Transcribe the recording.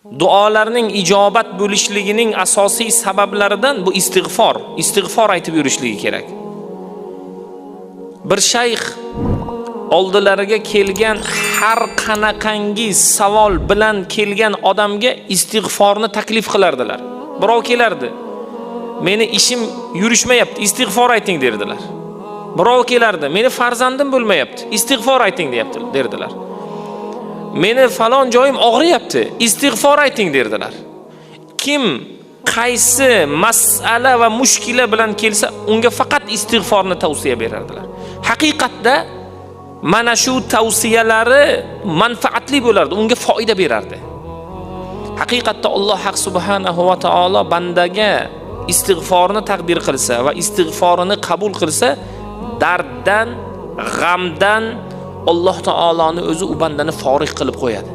Duolarning ijobat bo'lishligining asosiy sabablaridan bu istig'for. Istig'for aytib yurishligi kerak. Bir shayx oldilariga kelgan har qanaqangi savol bilan kelgan odamga istig'forni taklif qilardilar. Birov kelardi. Meni ishim yurishmayapti, istig'for ayting derdilar. Birov kelardi, meni farzandim bo'lmayapti, istig'for ayting deyapti derdilar. Meni falon joyim og'riyapti, istig'for ayting derdilar. Kim qaysi masala va mushkila bilan kelsa, unga faqat istig'forni tavsiya berardilar. Haqiqatda mana shu tavsiyalari manfaatli bo'lardi, unga foyda berardi. Haqiqatda Alloh haq subhanahu va taolo bandaga istig'forni taqdir qilsa va istig'forini qabul qilsa, darddan, g'amdan Alloh taoloni o'zi u bandani forig' qilib qo'yadi.